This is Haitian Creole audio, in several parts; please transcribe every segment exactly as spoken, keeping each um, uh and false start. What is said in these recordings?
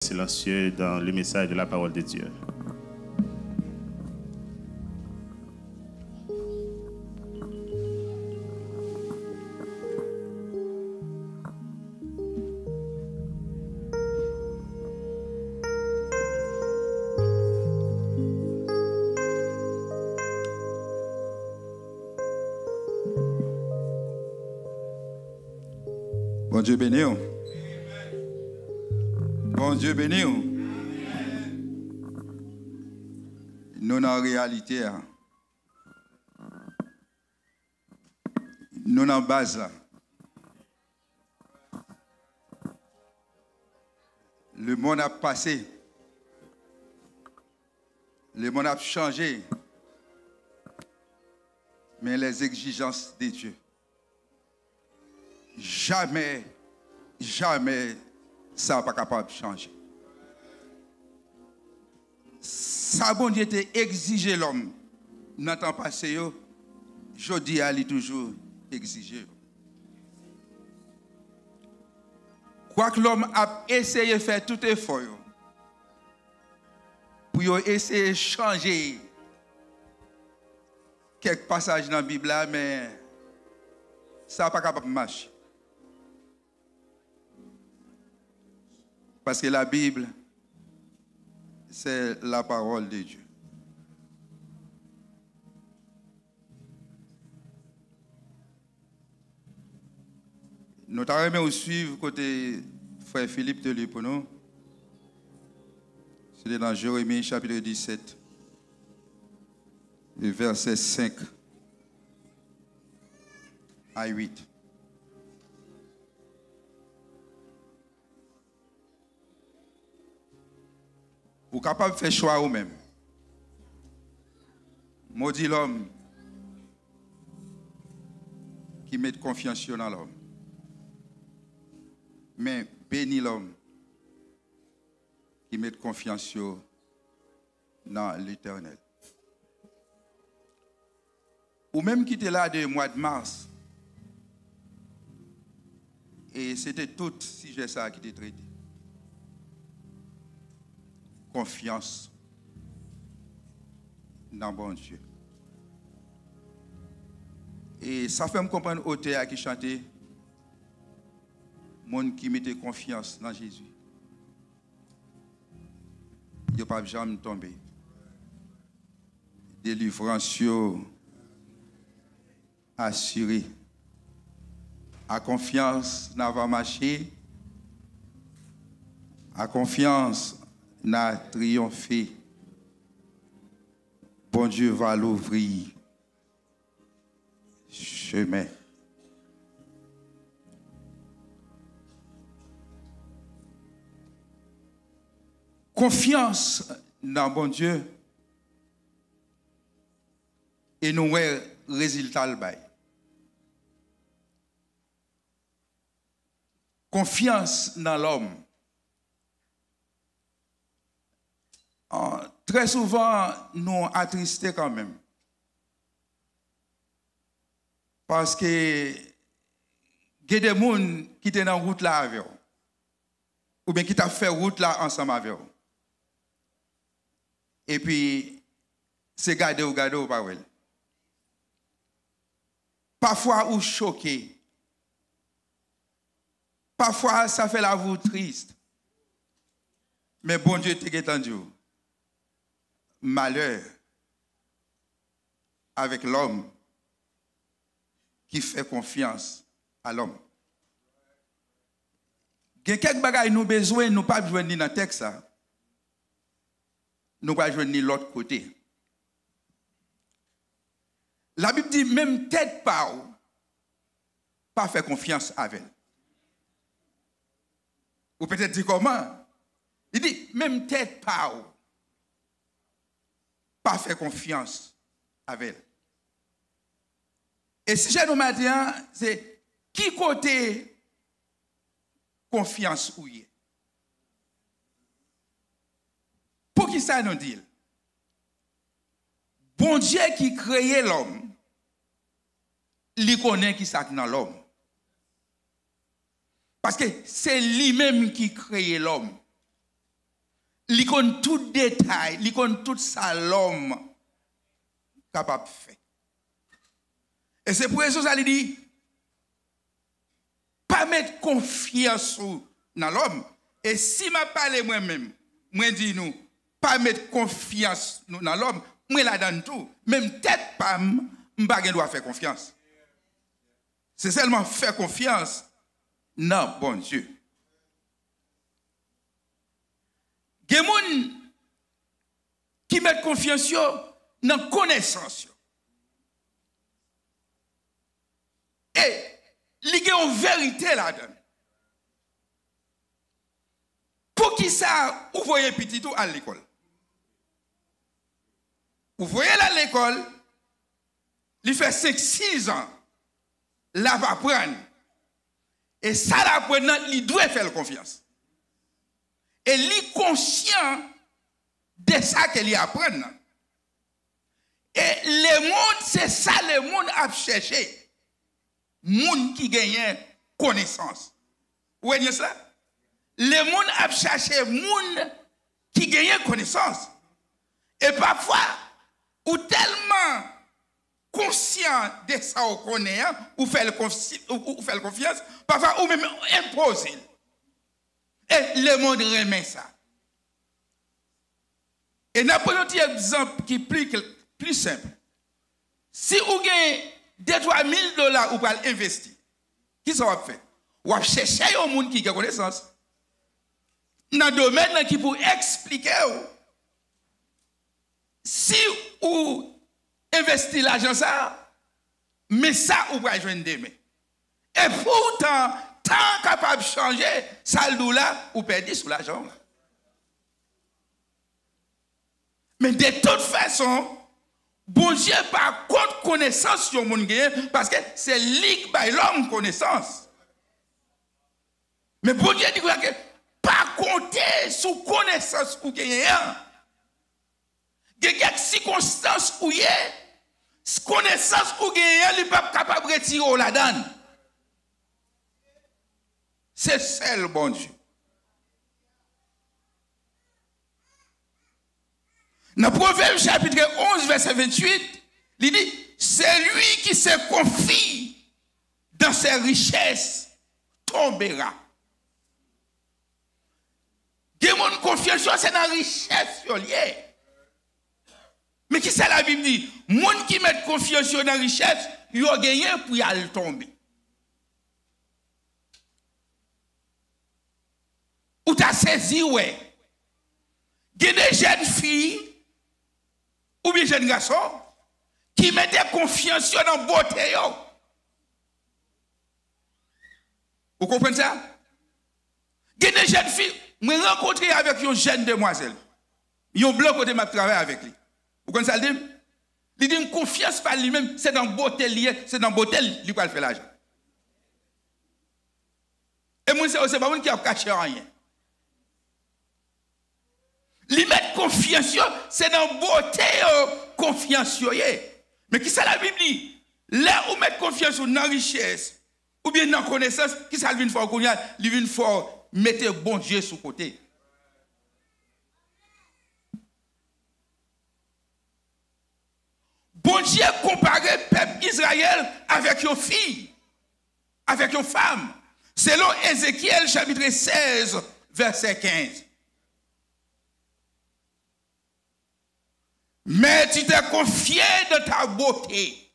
silencieux dans le message de la parole de Dieu. Bondye beni w. Bondye beni w. Nou nan reyalite a. Nou nan baz la. Lemonn ap pase. Lemonn ap chanje. Men les exigences de Dieu. Jamè, jamè, sa pa kapab chanje. Sa Bondye te egzije lòm nan tan pase yo, jodi a li toujou egzije yo. Kwak lòm ap eseye fè tout efò yo pou yo eseye chanje kèk pasaj nan Bib la, men sa pa kapab mache. Paske la Bib, se la pawòl de Dye. Nou ta renmen w swiv kote frè Philippe te li pou nou. Se te nan Jeremi chapit disèt, vèsè senk a uit. Ou kapab fè chwa ou menm. Modi lòm ki met konfyans yo nan lòm, men beni lòm ki met konfyans yo nan Letènèl. Ou menm ki te la de mwa de mas, e se te tout sijè sa a ki te trete. Konfyans nan Bondye. E sa fè m konprann otè a ki chante, moun ki mete konfyans nan Jezi, yo p ap janm tonbe. Delivrans yo asire. A konfyans n ava mache, a konfyans n a triyonfe. Bondye va louvri chemen. Konfyans nan Bondye e nou wè rezilta l bay. Konfyans nan lòm. Ah, trè souvan, nou atriste kanmenm. Paske gen de moun ki te nan wout la avè w, oubyen ki t ap fè wout la ansanm avè w. Epi, se gade w gade w pa wè l. Pafwa ou choke. Pafwa sa fè lavi w tris. Men Bondye te gentan di w, malè avèk lòm ki fè konfyans a lòm. Gen kèk bagay nou bezwen, nou p ap jwenn li nan tèks la. Nou pral jwenn li lòt kote. Labib di, menm tèt pa w, pa fè konfyans avè l. Ou petèt di, kòman? Li di, menm tèt pa w, pa fè konfyans avè l. E sijè nou maten an, se ki kote konfyans ou ye? Poukisa nou di l? Bondye ki kreye lòm, li konnen ki sa k nan lòm. Paske se li menm ki kreye lòm. Li konn tout detay, li konn tout sa lòm kapab fè. E se pou rezon sa li di, pa met konfyans ou nan lòm. E si m ap pale mwen menm, mwen di nou, pa met konfyans nou nan lòm, mwen ladann tou. Menm tèt pa m, m pa gen dwa fè konfyans. Se sèlman fè konfyans nan Bondye. Gen moun ki met konfyans yo nan konesans yo. E li gen yon verite ladan l. Poukisa ou voye pitit ou al lekòl? Ou voye l al lekòl, li fè senk, sis an, l ap aprann. E sa l aprann nan, li dwe fè l konfyans. E li konsyan de sa ke li aprann nan. E lemonn, se sa lemonn ap chèche. Moun ki genyen konesans. Ou wè nyans la? Lemonn ap chache moun ki genyen konesans. E pafwa, ou tèlman konsyan de sa ou konnen an, ou fè l konfsi-, ou, ou fè l konfyans, pafwa ou menm enpoze l. E lemonn renmen sa. E n ap pran yon ti egzanp ki pli kl-, pli senp. Si ou gen de twa mil dola ou pral envesti, kisa w ap fè? W ap chèche yon moun ki gen konesans nan domèn nan ki pou eksplike w. Si ou envesti lajan sa a, men sa ou pral jwenn demen. E poutan, tan an kapab chanje, sa l di w la, ou pèdi sou lajan w la. Men de tout fason, Bondye pa kont konesans yon moun genyen, paske se li k bay lòm konesans. Men Bondye di konsa ke pa konte sou konesans ou genyen an. Gen kèk sikonstans ou ye, s-, konesans ou genyen an, li p ap kapab retire w ladan l. Se sèl Bondye. Nan Pwovèb chapit onz, vèsè venntuit, li di, celui qui se confie dans ses richesses tombera. Gen moun konfyans yo se nan richès yo l ye. Men kisa Labib di? Moun ki met konfyans yo nan richès, yo genyen pou y al tonbe. Ou ta sezi wè. Gen de jèn fi oubyen jèn gason ki mete konfyans yo nan bote yo. Ou konprann sa? Gen de jèn fi, mwen rankontre avèk yon jèn demwazèl, yon blan kote m ap travay avèk li. Ou konn sa l di m? Li di m konfyans pa l li menm, se nan bote l li ye, se nan bote l li pral fè lajan. E moun sa yo, se pa moun ki ap kache anyen. Li met konfyans yo, se nan bote yo konfyans yo ye. Men kisa Labib di? Lè ou met konfyans ou nan richès oubyen nan konesans, kisa l vin fè w kounye a? Li vin fè w mete Bondye sou kote. Bondye konpare pèp Izrayèl avèk yon fi, avèk yon fanm, selon Ezekyèl chapit sèz, vèsè kenz. Mais tu t'es confié dans ta beauté.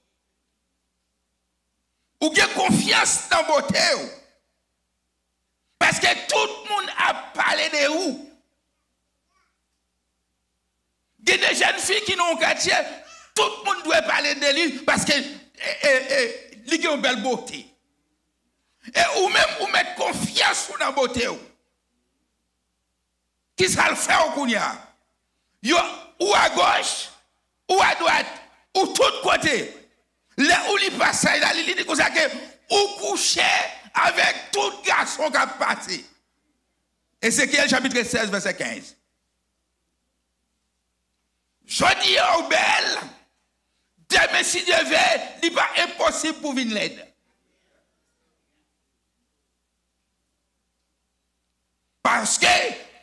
Ou gen konfyans nan bote w. Paske tout moun ap pale de ou. Gen de jèn fi ki nan yon katye, tout moun dwe pale de li paske, e, e, e, li gen yon bèl bote. E ou menm, ou met konfyans ou nan bote w. Kisa l fè w kounye a? Yo, ou agoch, ou adwat, ou tout kote. Lè ou li pasaj la, li, li di konsa ke ou kouche avèk tout gason k ap pase. Ezekyèl chapit sèz, vèsè kenz. Jodi a ou bèl, demen, si Dye vle, li pa enposib pou w vin lèd. Paske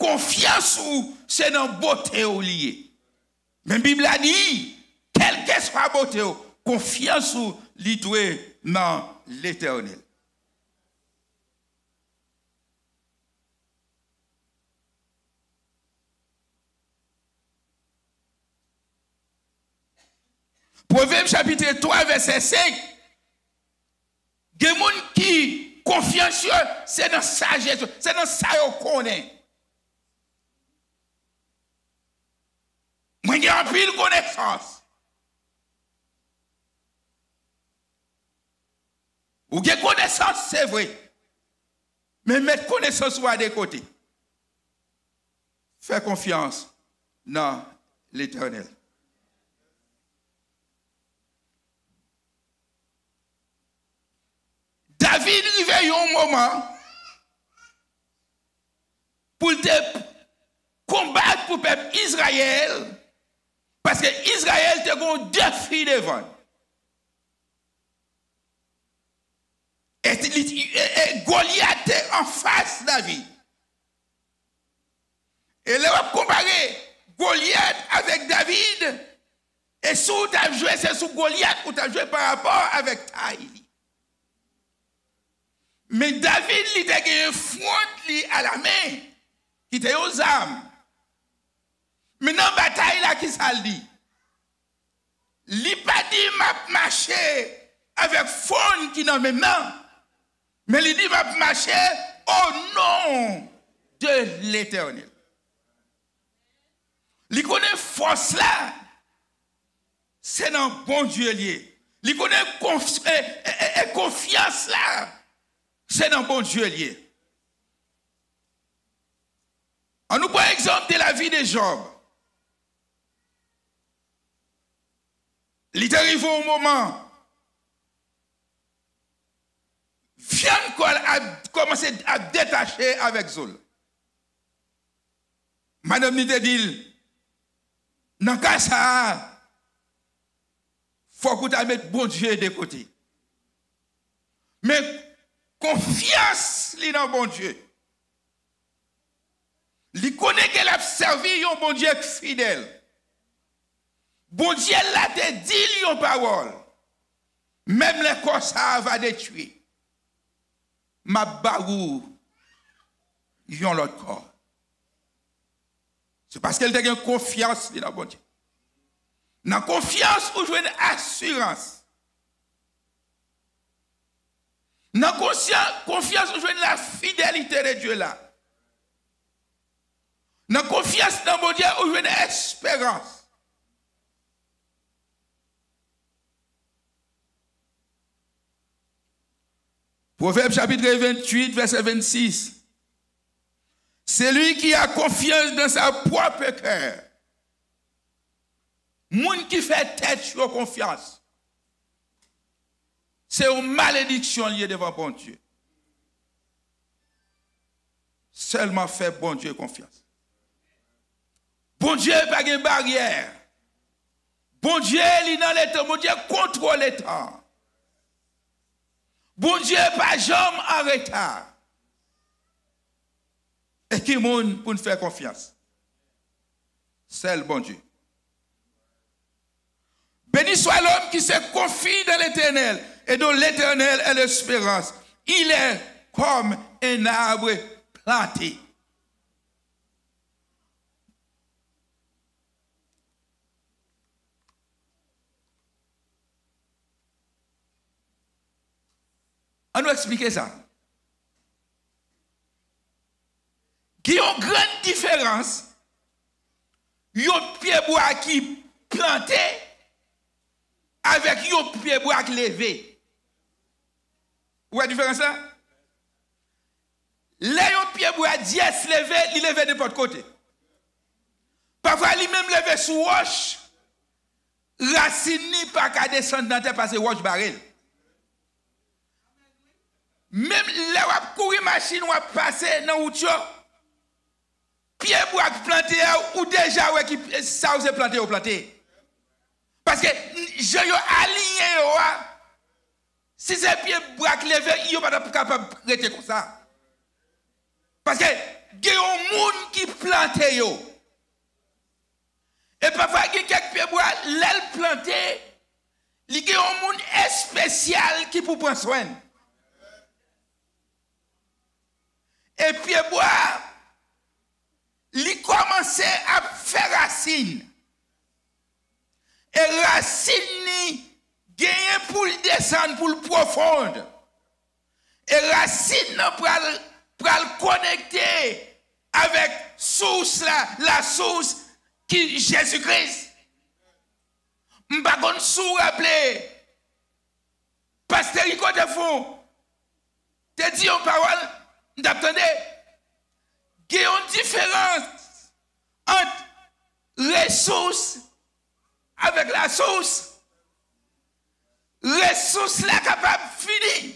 Konfyans ou, se nan bote w li ye. Men Bib la di, kèlkeswa bote w, konfyans ou, li dwe nan Letènèl. Pwovèb chapit twa, vèsè senk. Gen moun ki konfyans yo, se nan sajès yo, se nan sa yo konnen. Mwen gen anpil konesans. Ou gen konesans, se vre. Men met konesans ou a de kote. Fè konfyans nan Letènèl. David rive yon moman pou l te konbat pou pèp Izrayèl, paske Izrayèl te gen yon defi devan l. E, li, e, e Golyat te anfas David. E lè w ap konpare Golyat avèk David, e si w t ap jwe, se sou Golyat ou t ap jwe pa rapò avèk tay li. Men David, li te gen fwont li alamen, ki te yon zam. Men nan batay la, ki sa l di? Li pa di, "M ap mache avèk fwon ki nan men m nan," men li di, "M ap mache o non de Letènèl." Li konnen fòs la, se nan Bondye l ye. Li konnen konf-, e, e, e, e konfyans la, se nan Bondye l ye. An nou pran egzanp de lavi de Jòb. Li te rive yon moman, vyann kò l ap kòmanse ap detache avèk zo l. Madanm li te di l, "Nan ka sa a, fòk ou ta met Bondye de kote." Men konfyans li nan Bondye. Li konnen ke l ap sèvi yon Bondye k fidèl. Bondye la te di l yon pawòl, "Menm lè kò sa a va detwi, m ap ba ou yon lòt kò." Se paske l te gen konfyans li nan Bondye. Nan konfyans, ou jwenn asirans. Nan konsyan-, konfyans, ou jwenn la fidelite de Dye la. Nan konfyans nan Bondye, ou jwenn esperans. Pwovèb chapit venntuit, vèsè vennsis. Celui qui a confiance dans sa propre cœur. Moun ki fè tèt yo konfyans, se yon malediksyon li ye devan Bondye. Sèlman fè Bondye konfyans. Bondye pa gen baryè. Bondye, li nan letan. Bondye kontwole tan. Bondye pa janm an reta. E ki moun pou n fè konfyans? Sèl Bondye. Béni soit l'homme qui se confie dans l'Éternel et dont l'Éternel est l'espérance. Il est comme un arbre planté. An nou eksplike sa. Gen yon grann diferans yon pyebwa ki plante avèk yon pyebwa k leve. Ou wè diferans la? Lè yon pyebwa dyès leve, li leve nenpòt kote. Pafwa, li menm leve sou wòch, rasin li pa ka desann nan tè paske wòch bare l. Menm lè w ap kouri machin, w ap pase nan wout yo, pyebwa k plante a, ou deja wè ki sa yo se plante yo plante. Paske jan yo aliyen yo a, si se pyebwa k leve, yo pa t ap kapab rete konsa. Paske gen yon moun ki plante yo. E pafwa gen kèk pyebwa, lè l plante, li gen yon moun espesyal ki pou pran swen l. E pyebwa a, li kòmanse ap fè rasin. E rasin li genyen pou l desann, pou l pwofon. E rasin nan pral, pral konekte avèk sous la, lasous ki Jezi Kris. M pa konn si w raple, Pastè Rico te fon, te di yon pawòl, m t ap tande. Gen yon diferans ant resous avèk lasous. Resous la kapab fini,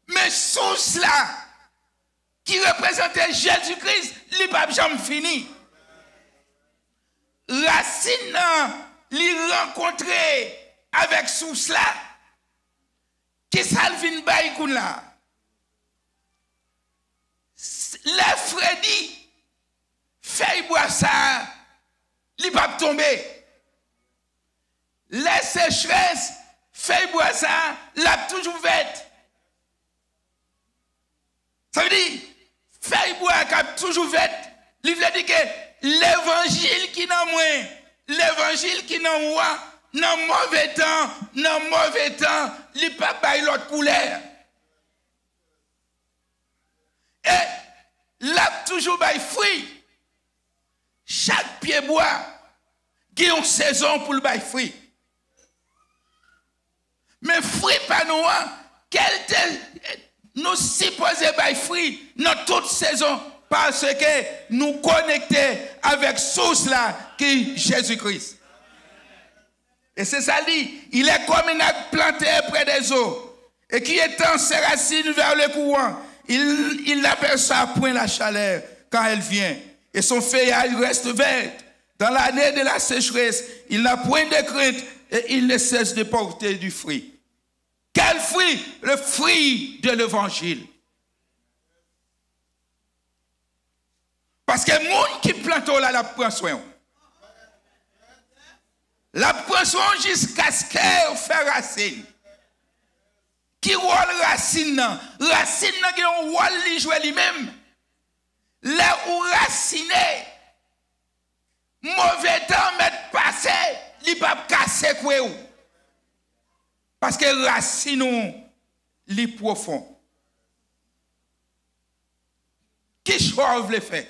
men sous la ki reprezante Jezi Kris, li p ap janm fini. Rasin nan, li rankontre avèk sous la. Kisa l vin bay kounye a? S-, lè fredi, fèy bwa sa a, li p ap tonbe. Lè sechrès, fèy bwa sa a, l ap toujou vèt. Sa vle di, fèy bwa a k ap toujou vèt, li vle di ke levanjil ki nan mwen, levanjil ki nan ou a, nan move tan, nan move tan, li p ap bay lòt koulè. E l ap toujou bay fwi. Chak pyebwa gen yon sezon pou l bay fwi. Men fwi pa nou an, kèlte, nou sipoze bay fwi nan tout sezon, paske nou konekte avèk sous la ki Jezi Kris. Et c'est ça, il dit, il est comme un arbre planté près des eaux, et qui étend ses racines vers le courant. Il, il n'aperçoit point la chaleur quand elle vient, et son feuillage reste vert. Dans l'année de la sécheresse, il n'a point de crainte, et il ne cesse de porter du fruit. Quel fruit? Le fruit de l'évangile. Paske moun ki plante w la, l ap pran swen w. L ap pran swen w jiskaske w fè rasin. Ki wòl rasin nan? Rasin nan gen yon wòl li jwe li menm. Lè ou rasine, move tan mèt pase, li p ap ka sekwe w. Paske rasin ou, li pwofon. Ki chwa w vle fè?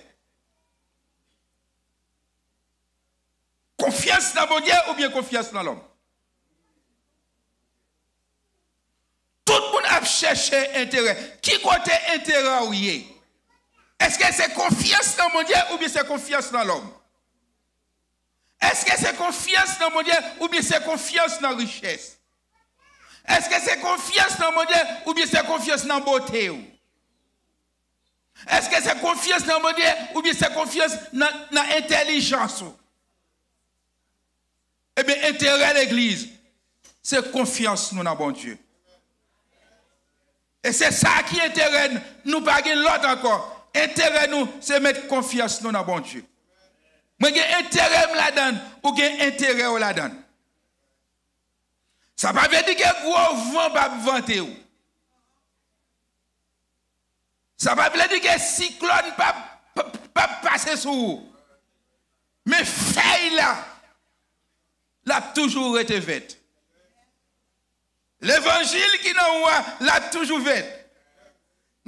Konfyans nan Bondye oubyen konfyans nan lòm? Tout moun ap chèche enterè. Ki kote enterè w ye? Èske se konfyans nan Bondye oubyen se konfyans nan lòm? Èske se konfyans nan Bondye oubyen se konfyans nan richès? Èske se konfyans nan Bondye oubyen se konfyans nan bote w? Èske se konfyans nan Bondye oubyen se konfyans nan, nan entèlijans ou? Ebyen, enterè legliz, se konfyans nou nan Bondye. E se sa ki enterè n, nou pa gen lòt ankò. Enterè nou, se met konfyans nou nan Bondye. Mwen gen enterè m ladan l, ou gen enterè w ladan l. Sa pa vle di ke gwo van p ap vante w. Sa pa vle di ke siklòn p ap, p ap, p ap pase sou ou. Men fèy la, l ap toujou rete vèt. Levanjil ki nan ou a, l ap toujou vèt.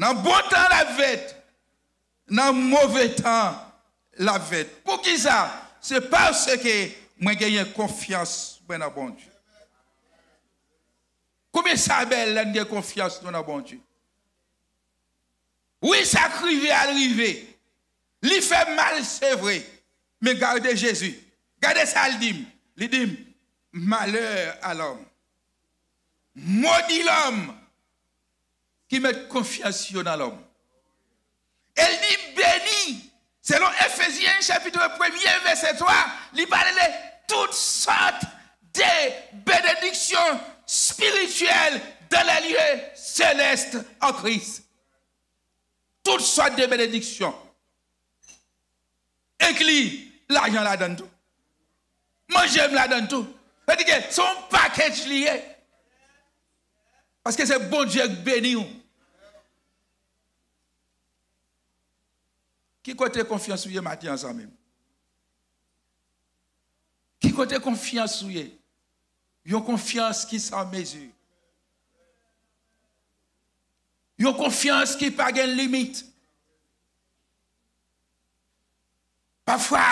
Nan bon tan, l ap vèt. Nan move tan, l ap vèt. Poukisa? Se paske mwen genyen konfyans mwen nan Bondye. Konbyen sa bèl lè n gen konfyans nou nan Bondye? Wi, sa k rive a, l rive. Li fè m mal, se vre. Men gade Jezi. Gade sa l di m. Li di m, malheur à l'homme. Maudit l'homme qui met konfyans yo nan lòm. E l di, beni, selon Efezyen chapit premye, vèsè twa, li pale de tout sòt de benediksyon espirityèl dans les lieux célestes en Christ. tout sòt de benediksyon. Enkli lajan ladan l tou. Manje m ladan l tou. Sa vle di ke se yon package li ye. Paske se Bondye k beni w. Ki kote konfyans ou ye maten an, zanmi m? Ki kote konfyans ou ye? Yon konfyans ki san mezi. Yon konfyans ki pa gen limit. Pafwa,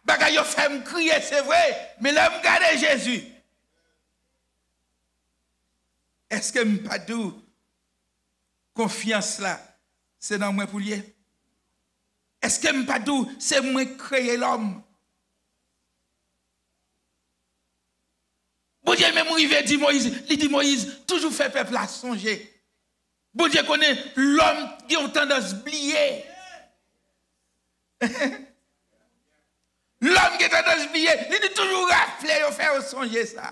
bagay yo fè m kriye, se vre, men lè m gade Jezi, èske m pa di w konfyans la, se nan mwen pou l ye? Èske m pa di w se mwen k kreye lòm? Bondye menm rive di Moyiz, li di Moyiz, toujou fè pèp la sonje. Bondye konnen lòm gen yon tandans bliye. Lòm gen tandans bliye, li di toujou raple yo, fè yo sonje sa.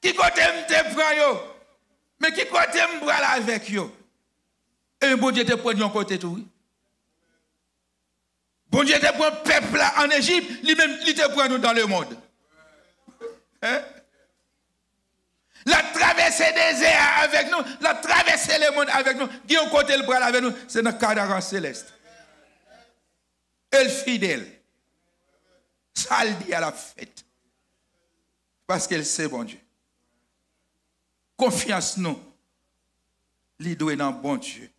Ki kote m te pran yo? Men ki kote m pral avèk yo? E Bondye te pran yon kote tou, wi. Bondye te pran pèp la ann Ejip, li menm, li te pran nou dans le monde. Hein? L ap travèse dezè a avèk nou, l ap travèse lemonn avèk nou. Gen yon kote l pral avèk nou, se nan kadaran selès. E l fidèl. Sa l di a l ap fèt. Paske l se Bondye. Konfyans nou, li dwe nan Bondye.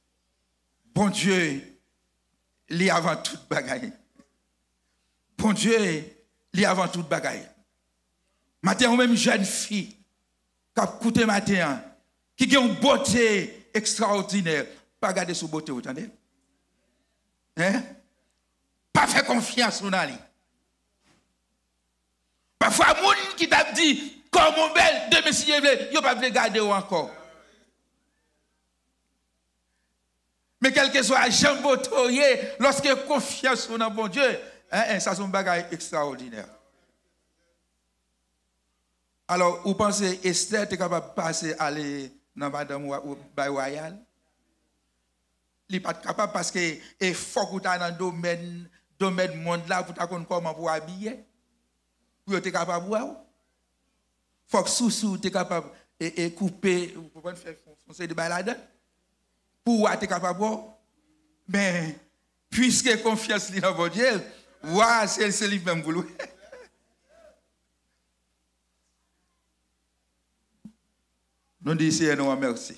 Bondye, li avan tout bagay. Bondye, li avan tout bagay. Maten, ou menm jèn fi k ap koute maten an, ki gen yon bote ekstraòdinè, pa gade sou bote w, tande? Hein? Pa fè konfyans ou nan li. Pafwa, moun ki t ap di, "Kò mwen bèl, demen, si Dye vle," yo pa vle gade w ankò. Men kèlkeswa jan bote w ye, lòske konfyans ou nan Bondye, en, en, sa se yon bagay ekstraòdinè. Alò, ou panse Estè te kapab pase ale nan madanm wa-, ou bay wayal? Li pa t kapab paske e fòk ou ta nan domèn, domèn mond la pou ta konn kòman pou w abiye, pou yo te kapab wè w. Fòk sousou te kapab e, e koupe, ou konprann, fè yon, yon seri de bagay ladan, pou wa te kapab wè w. Men, piske konfyans li nan Bondye, wa, se, se li menm pou l wè. Nou di Seyè nou an mèsi.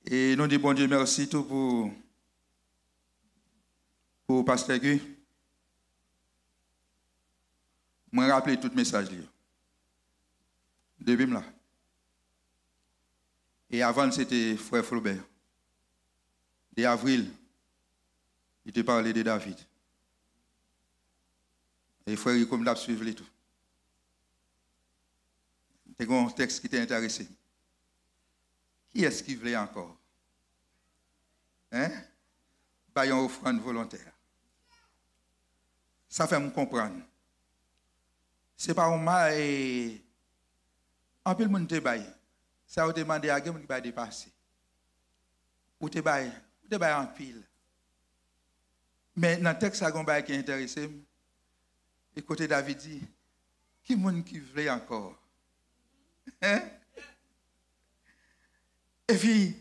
E nou di Bondye mèsi tou pou, pou Pastè Guy. Mwen raple tout mesaj li yo. Depi m la. E avan l, se te frè Flaubert. De avril, li te pale de David. E frè Rico, m t ap swiv li tou. Te gen yon tèks ki te enterese m. Kiyès ki vle ankò? Hein? Bay yon ofrann volontè. Sa fè m konprann. Se pa yon ma-, e, anpil moun te bay. Sa yo te mande a, gen moun ki bay depase. Ou te bay, ou te bay anpil. Men nan tèks la, gen yon bagay ki enterese m. E kote David di, "Ki moun ki vle ankò?" Hein? Epi,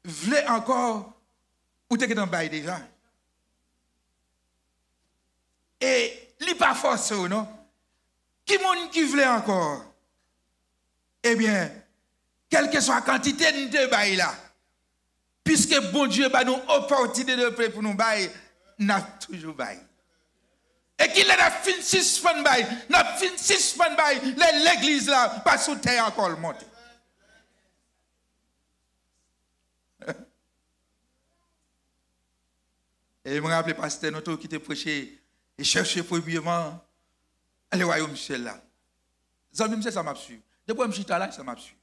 vle ankò, ou te gentan bay deja. E li pa fòse w, non. Ki moun ki vle ankò? Ebyen, kèlkeswa kantite n te bay la, piske Bondye ba nou opòtinite pou nou bay, n ap toujou bay. E kilè n ap fin sispann bay? N ap fin sispann bay lè legliz la pa sou tè ankò l monte. E m raple pastè nou tou ki te preche, e chèche premyèman le wayòm syèl la. Zanmi m, se sa m ap swiv. Depi m chita la, se sa m ap swiv.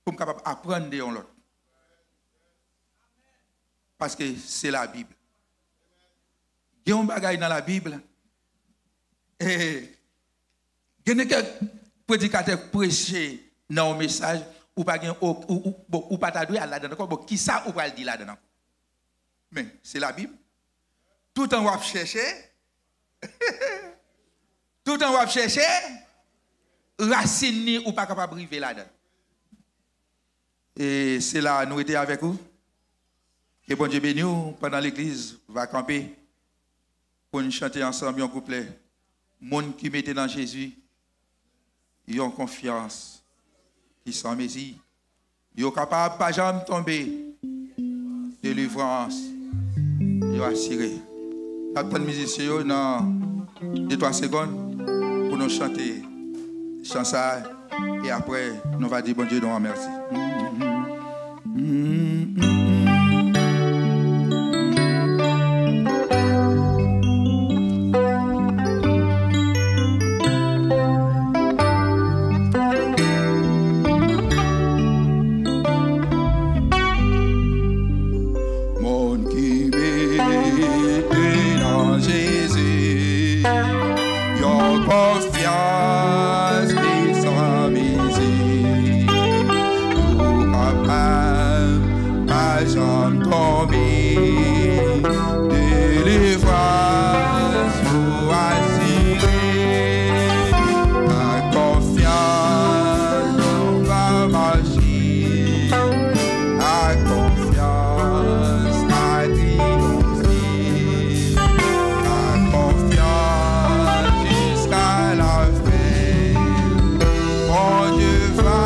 Pou m kapab aprann de yon lòt. Paske se Labib. Gen yon bagay nan Labib, e, gen de kèk predikatè k preche nan yon mesaj, ou pa gen, ou, ou, ou, bon, ou pa ta dwe al ladan ankò. Bon, kisa ou pral di ladan ankò? Men, se Labib. Toutan w ap chèche, toutan w ap chèche, rasin li, ou pa kapab rive ladan. E se la nou rete avèk ou. Ke Bondye beni w pandan legliz va kanpe pou n chante ansanm yon kouplè. Moun ki mete nan Jezi yon konfyans ki san mezi. Yo kapab pa janm tonbe. Delivrans yo asire. N ap tann mizisyen yo nan de twa segonn pou nou chante chan sa a, e apre nou va di Bondye nou an mèsi. Moun ki mete nan Jezi yon konfyans ki san mezi, ou kapab pa janm tonbe. Delivrans ou asire. Ak konfyans nou va mache. Ak konfyans nou triyonfe. Ak konfyans jiska lafen. Bondye va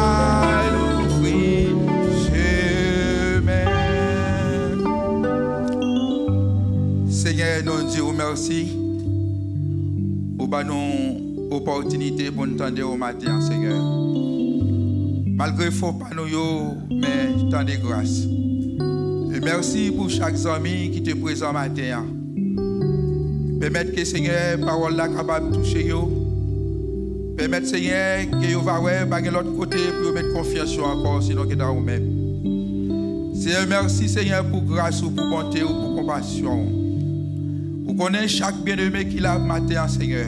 louvri chemen. Senyè, nou di w mèsi. Ou ban nou opòtinite pou n tande w maten an, Senyè. Malgre fo pa nou yo, men tande gras. E mèsi pou chak zanmi ki te prezan maten an. Pèmèt ke, Senyè, pawòl la kapab touche yo. Pèmèt, Senyè, ke yo va wè pa gen lòt kote pou yo met konfyans yo ankò, sinon ke nan ou menm. Senyè, mèsi, Senyè, pou gras ou, pou bonte ou, pou konpasyon ou. Ou konnen chak byeneme ki la maten an, Senyè.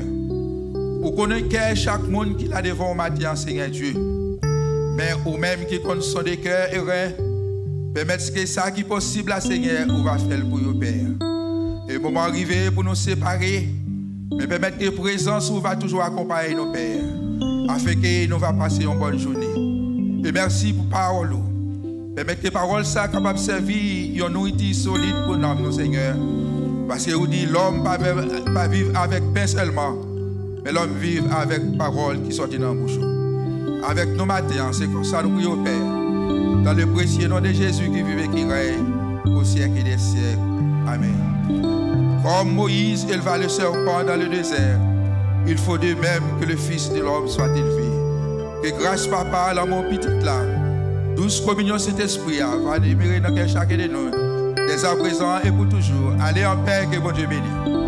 Ou konnen kè chak moun ki la devan w maten an, Senyè Dye. Men ou menm ki konn sonde kè e ren, pèmèt ke sa ki posib la, Senyè, ou va fè l pou yo, Pè. E moman an rive pou nou separe, men pèmèt ke prezans ou va toujou akonpaye nou, Pè, afenke nou va pase yon bòn jounen. E mèsi pou pawòl ou. Pèmèt ke pawòl sa kapab sèvi yon nouriti solid pou nanm nou, Senyè. Paske ou di, lòm pa, pa viv avèk pen sèlman, men lòm viv avèk pawòl ki sòti nan bouch ou. Avèk nou maten an, se konsa nou priye w, Pè. Dans le précieux nom de Jésus qui vit et qui règne au siècle des siècles. Amen. Comme Moïse éleva le serpent dans le désert, il faut de même que le Fils de l'homme soit élevé. Ke gras Papa, lanmou Pitit la, dous kominyon Sentespri a va demere nan kè chak de nou, dès à présent et pour toujours. Allez en paix, que Bondye beni.